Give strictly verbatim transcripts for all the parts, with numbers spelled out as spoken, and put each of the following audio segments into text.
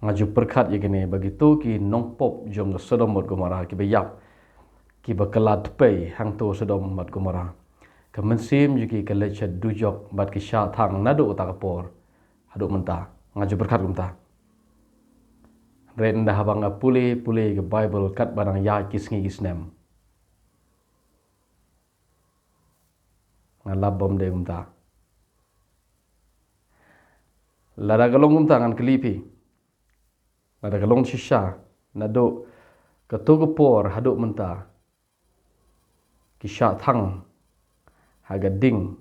Nga ju pyrkhat ïa kine, ba kito ki nongpop jong ka Sodom bad Gomorrah, kiba ïap, kiba kylla tpei hangto Sodom bad Gomorrah, ka mynsiem jong ki ka leit sha dujok bad ki shah thang naduh kata ka por haduh mynta. Nga ju pyrkhat kumta. Hynrei ynda haba nga pule pule ka Baibl katba nang ïaid ki sngi ki snem, nga lap bym dei kumta. Lada ka long kumta, ngan kylli phi. Lada ka long shisha, naduh kato ka por haduh mynta, ki shah thang ha ka ding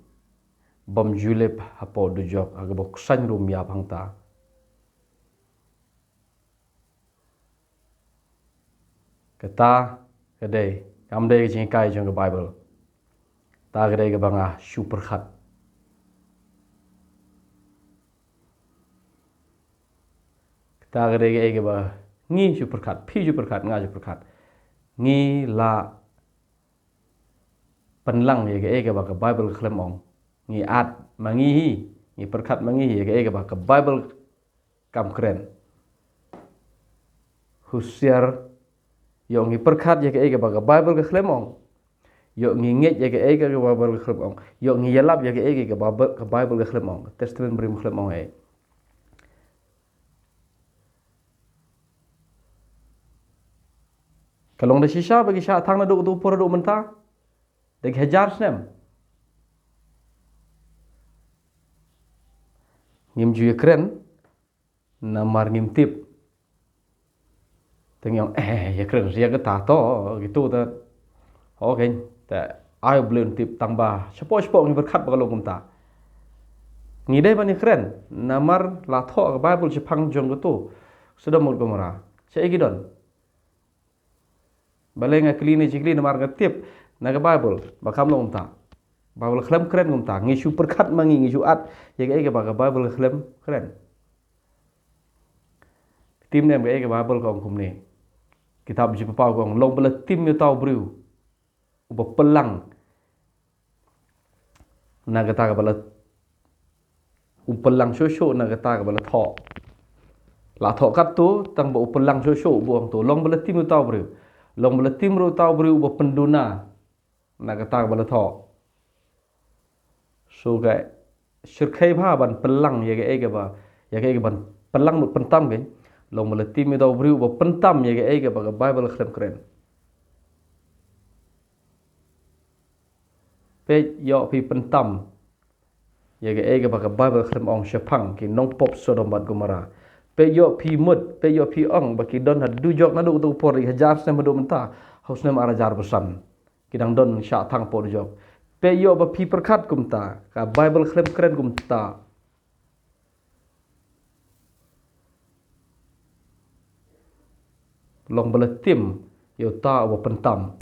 bym ju lip hapoh dujok, ha kaba u ksain ruh um ïap hangta. Kata ka dei, kam dei ka jinghikai jong ka Baibl. Kata ka dei kaba nga shu pyrkhat. Kata ka dei kaei kaba ngi shu pyrkhat, phi shu pyrkhat, nga shu pyrkhat. Ngi la pynlang ïa kaei kaba ka Baibl ka khlem ong. Ngi at ma ngi hi, ngi pyrkhat ma ngi hi ïa kaei kaba ka Baibl kam kren. Husiar, ïoh ngi pyrkhat ïa kaei kaba ka Baibl ka khlem ong. Ïoh ngi ngeit ïa kaei kaba ka Baibl ka khlem ong. Ïoh ngi ïalap ïa kaei kaba ka Baibl ka khlem ong. Ka Testament Barim ka khlem ong ei. Ka long da shisha ba ki shah thang naduh kato ka por haduh mynta? Da ki hajar snem. Ngim ju ïakren namar ngim tip. Te ngi ong, eh, ïakren ïa kata to, kito te. Okay, te ai U Blei un tip, tang ba shapoh shapoh ngi pyrkhat ba ka long kumta. Ngi dei ban ïakren namar la thoh ka Baibl shaphang jong kato Sodom bad Gomorrah. Shaei ki don? Balei nga kylli ïa kine ki jingkylli? Namar nga tip na ka Baibl ba kam long kumta. Baibl khlem kren kumta. Ngi shu pyrkhat ma ngi, ngi shu at ïa kaei kaba ka Baibl khlem kren. Tim ne em kaei ka Baibl ka ong kumne. Kitab Jingpynpaw ka ong, long ba la tim ïa uta u briew uba pynlang na kata kaba la, u pynlang shuh shuh na kata kaba la thoh. La thoh katto, tang ba u pynlang shuh shuh, u ong to, long ba la tim uta u briew. Long ba la tim ruh uta u briew uba pynduna na kata kaba la thoh. So ka shyrkhei bha ban pynlang ïa kaei kaba, ïa kaei kaban pynlang mut pyntam kein. Long ba la tim ïa uta u briew uba pyntam ïa kaei kaba ka Baibl khlem kren. Peit ïoh phi pyntam ïa kaei kaba ka Baibl khlem ong shaphang ki nongpop Sodom bad Gomorrah. Peit ïoh phi mut, peit ïoh phi ong ba ki don ha dujok naduh kato ka por, da ki hajar snem haduh mynta, ha u snem ar hajar ba san ki dang don shah thang hapoh dujok. Peit ïoh ba phi pyrkhat kumta, ka Baibl khlem kren kumta. Long ba la tim ïa uta uba pyntam.